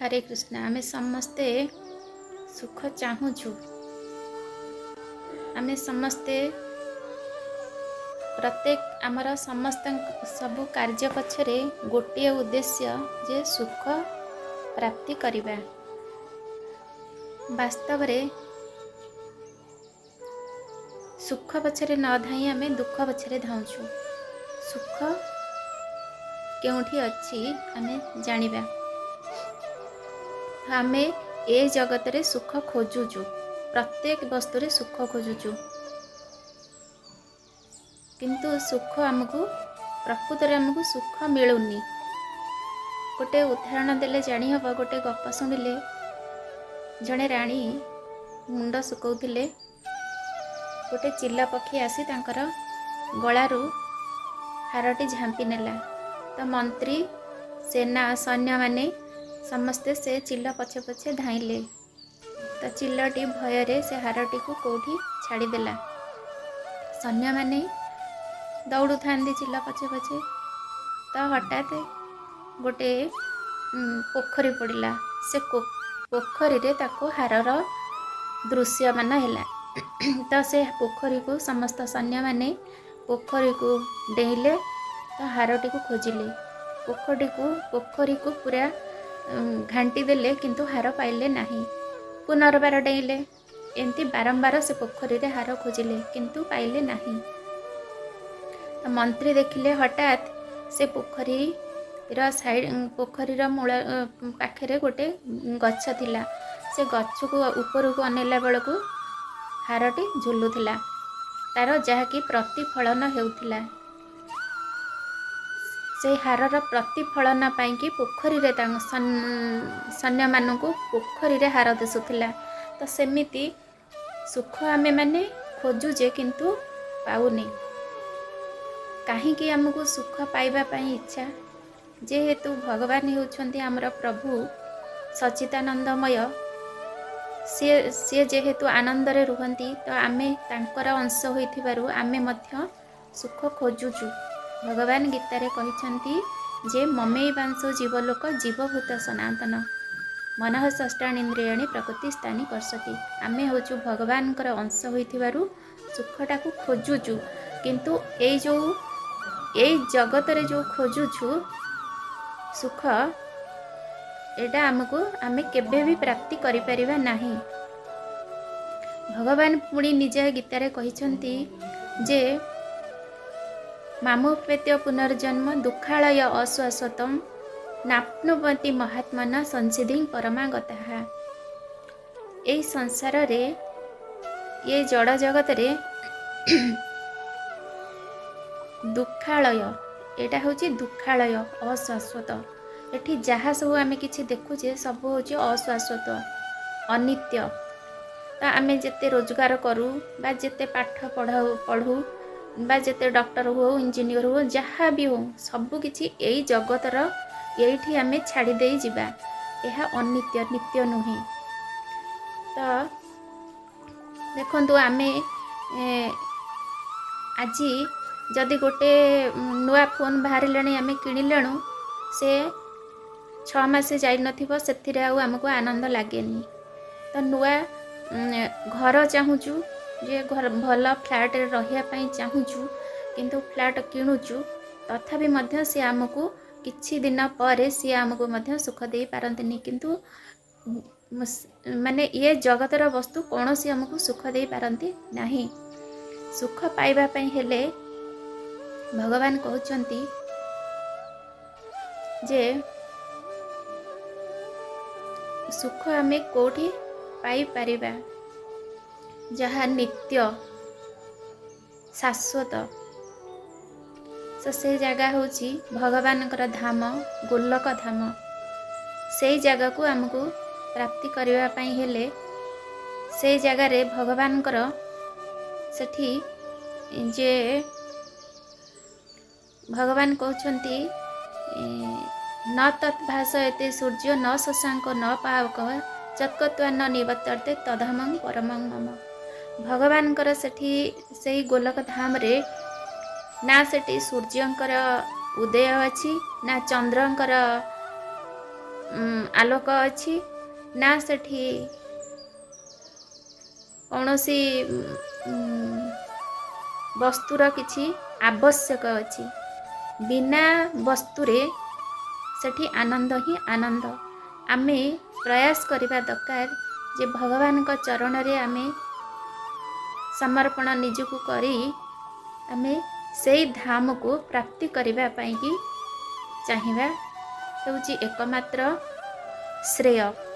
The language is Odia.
ହରେ କୃଷ୍ଣ। ଆମେ ସମସ୍ତେ ସୁଖ ଚାହୁଁଛୁ। ଆମେ ସମସ୍ତେ ପ୍ରତ୍ୟେକ ଆମର ସମସ୍ତଙ୍କ ସବୁ କାର୍ଯ୍ୟ ପଛରେ ଗୋଟିଏ ଉଦ୍ଦେଶ୍ୟ ଯେ ସୁଖ ପ୍ରାପ୍ତି କରିବା। ବାସ୍ତବରେ ସୁଖ ପଛରେ ନ ଧାଇଁ ଆମେ ଦୁଃଖ ପଛରେ ଧାଉଁଛୁ। ସୁଖ କେଉଁଠି ଅଛି ଆମେ ଜାଣିବା। ଆମେ ଏ ଜଗତରେ ସୁଖ ଖୋଜୁଛୁ, ପ୍ରତ୍ୟେକ ବସ୍ତୁରେ ସୁଖ ଖୋଜୁଛୁ, କିନ୍ତୁ ସୁଖ ଆମକୁ ପ୍ରକୃତରେ ଆମକୁ ସୁଖ ମିଳୁନି। ଗୋଟେ ଉଦାହରଣ ଦେଲେ ଜାଣିହେବ। ଗୋଟେ ଗପ ଶୁଣିଲେ, ଜଣେ ରାଣୀ ମୁଣ୍ଡ ଶୁଖାଉଥିଲେ, ଗୋଟେ ଚିଲ ପକ୍ଷୀ ଆସି ତାଙ୍କର ଗଳାରୁ ହାରଟି ଝାମ୍ପି ନେଲା। ତ ମନ୍ତ୍ରୀ, ସେନା, ସୈନ୍ୟମାନେ ସମସ୍ତେ ସେ ଚିଲ ପଛେ ପଛେ ଧାଇଁଲେ। ତ ଚିଲଟି ଭୟରେ ସେ ହାରଟିକୁ କେଉଁଠି ଛାଡ଼ିଦେଲା। ସୈନ୍ୟମାନେ ଦୌଡ଼ୁଥାନ୍ତି ଚିଲ ପଛେ ପଛେ। ତ ହଠାତ୍ ଗୋଟେ ପୋଖରୀ ପଡ଼ିଲା। ସେ ପୋଖରୀରେ ତାକୁ ହାରର ଦୃଶ୍ୟମାନ ହେଲା। ତ ସେ ପୋଖରୀକୁ ସମସ୍ତ ସୈନ୍ୟମାନେ ପୋଖରୀକୁ ଡେଇଁଲେ, ତ ହାରଟିକୁ ଖୋଜିଲେ। ପୋଖରୀକୁ ପୁରା ଘାଣ୍ଟି ଦେଲେ, କିନ୍ତୁ ହାର ପାଇଲେ ନାହିଁ। ପୁନର୍ବାର ଡେଇଁଲେ। ଏମିତି ବାରମ୍ବାର ସେ ପୋଖରୀରେ ହାର ଖୋଜିଲେ, କିନ୍ତୁ ପାଇଲେ ନାହିଁ। ତ ମନ୍ତ୍ରୀ ଦେଖିଲେ ହଠାତ୍ ସେ ପୋଖରୀର ସାଇଡ଼, ପୋଖରୀର ମୂଳ ପାଖରେ ଗୋଟେ ଗଛ ଥିଲା। ସେ ଗଛକୁ ଉପରକୁ ଅନେଇଲା ବେଳକୁ ହାରଟି ଝୁଲୁଥିଲା ତାର, ଯାହାକି ପ୍ରତିଫଳନ ହେଉଥିଲା। ସେଇ ହାରର ପ୍ରତିଫଳନ ପାଇଁକି ପୋଖରୀରେ ତାଙ୍କ ସୈନ୍ୟମାନଙ୍କୁ ପୋଖରୀରେ ହାର ଦିଶୁଥିଲା। ତ ସେମିତି ସୁଖ ଆମେମାନେ ଖୋଜୁଛେ, କିନ୍ତୁ ପାଉନି। କାହିଁକି ଆମକୁ ସୁଖ ପାଇବା ପାଇଁ ଇଚ୍ଛା? ଯେହେତୁ ଭଗବାନ ହେଉଛନ୍ତି ଆମର ପ୍ରଭୁ ସଚିଦାନନ୍ଦମୟ, ସିଏ ଯେହେତୁ ଆନନ୍ଦରେ ରୁହନ୍ତି, ତ ଆମେ ତାଙ୍କର ଅଂଶ ହୋଇଥିବାରୁ ଆମେ ମଧ୍ୟ ସୁଖ ଖୋଜୁଛୁ। ଭଗବାନ ଗୀତାରେ କହିଛନ୍ତି ଯେ ମମୈବାଂଶ ଜୀବଲୋକ ଜୀବଭୂତ ସନାତନ ମନଃ ଷଷ୍ଠାଣୀନ୍ଦ୍ରିୟାଣୀ ପ୍ରକୃତି ସ୍ଥାନୀ କର୍ଷତି। ଆମେ ହେଉଛୁ ଭଗବାନଙ୍କର ଅଂଶ ହୋଇଥିବାରୁ ସୁଖଟାକୁ ଖୋଜୁଛୁ, କିନ୍ତୁ ଏଇ ଜଗତରେ ଯେଉଁ ଖୋଜୁଛୁ ସୁଖ, ଏଇଟା ଆମକୁ ଆମେ କେବେ ବି ପ୍ରାପ୍ତି କରିପାରିବା ନାହିଁ। ଭଗବାନ ପୁଣି ନିଜେ ଗୀତାରେ କହିଛନ୍ତି ଯେ ମାମୁପେତ୍ୟ ପୁନର୍ଜନ୍ମ ଦୁଃଖାଳୟ ଅଶ୍ୱାସତମ୍ ନାପ୍ନୁବନ୍ତି ମହାତ୍ମନ ସଂସିଦ୍ଧିଂ ପରମାଗତଃ। ଏଇ ସଂସାରରେ, ଏ ଜଡ଼ ଜଗତରେ ଦୁଃଖାଳୟ, ଏଇଟା ହେଉଛି ଦୁଃଖାଳୟ, ଅଶାଶ୍ୱତ। ଏଠି ଯାହା ସବୁ ଆମେ କିଛି ଦେଖୁଛେ, ସବୁ ହେଉଛି ଅଶାଶ୍ୱତ, ଅନିତ୍ୟ। ତ ଆମେ ଯେତେ ରୋଜଗାର କରୁ ବା ଯେତେ ପାଠ ପଢ଼ୁ ବା ଯେତେ ଡକ୍ଟର ହଉ, ଇଞ୍ଜିନିୟର ହଉ, ଯାହା ବି ହଉ, ସବୁ କିଛି ଏଇ ଜଗତର ଏଇଠି ଆମେ ଛାଡ଼ି ଦେଇ ଯିବା। ଏହା ଅନିତ୍ୟ, ନିତ୍ୟ ନୁହେଁ। ତ ଦେଖନ୍ତୁ, ଆମେ ଆଜି ଯଦି ଗୋଟେ ନୂଆ ଫୋନ୍ ବାହାରିଲାଣି, ଆମେ କିଣିଲେଣୁ, ସେ 6 ମାସ ଯାଇନଥିବ, ସେଥିରେ ଆଉ ଆମକୁ ଆନନ୍ଦ ଲାଗେନି। ତ ନୂଆ ଘର ଚାହୁଁଛୁ ଯେ ଘର, ଭଲ ଫ୍ଲାଟ୍ରେ ରହିବା ପାଇଁ ଚାହୁଁଛୁ, କିନ୍ତୁ ଫ୍ଲାଟ୍ କିଣୁଛୁ, ତଥାପି ମଧ୍ୟ ସିଏ ଆମକୁ କିଛି ଦିନ ପରେ ସିଏ ଆମକୁ ମଧ୍ୟ ସୁଖ ଦେଇପାରନ୍ତିନି। କିନ୍ତୁ ମାନେ ଇଏ ଜଗତର ବସ୍ତୁ କୌଣସି ଆମକୁ ସୁଖ ଦେଇପାରନ୍ତି ନାହିଁ। ସୁଖ ପାଇବା ପାଇଁ ହେଲେ ଭଗବାନ କହୁଛନ୍ତି ଯେ ସୁଖ ଆମେ କେଉଁଠି ପାଇପାରିବା, ଯାହା ନିତ୍ୟ ଶାଶ୍ୱତ। ତ ସେ ଜାଗା ହେଉଛି ଭଗବାନଙ୍କର ଧାମ, ଗୋଲକ ଧାମ। ସେଇ ଜାଗାକୁ ଆମକୁ ପ୍ରାପ୍ତି କରିବା ପାଇଁ ହେଲେ ସେଇ ଜାଗାରେ ଭଗବାନଙ୍କର ସେଠି ଯେ ଭଗବାନ କହୁଛନ୍ତି, ନ ତତ୍ ଭାସୟତେ ସୂର୍ଯ୍ୟ ନ ଶଶାଙ୍କ ନ ପାବକ ଯତ୍ଗତ୍ୱା ନ ନିବର୍ତ୍ତନ୍ତେ ତଦ୍ଧାମ ପରମଂ ମମ। ଭଗବାନଙ୍କର ସେଠି ସେଇ ଗୋଲକ ଧାମରେ ନା ସେଠି ସୂର୍ଯ୍ୟଙ୍କର ଉଦୟ ଅଛି, ନା ଚନ୍ଦ୍ରଙ୍କର ଆଲୋକ ଅଛି, ନା ସେଠି କୌଣସି ବସ୍ତୁର କିଛି ଆବଶ୍ୟକ ଅଛି। ବିନା ବସ୍ତୁରେ ସେଠି ଆନନ୍ଦ ହିଁ ଆନନ୍ଦ। ଆମେ ପ୍ରୟାସ କରିବା ଦରକାର ଯେ ଭଗବାନଙ୍କ ଚରଣରେ ଆମେ ସମର୍ପଣ ନିଜକୁ କରି ଆମେ ସେଇ ଧାମକୁ ପ୍ରାପ୍ତି କରିବା ପାଇଁକି ଚାହିଁବା ହେଉଛି ଏକମାତ୍ର ଶ୍ରେୟ।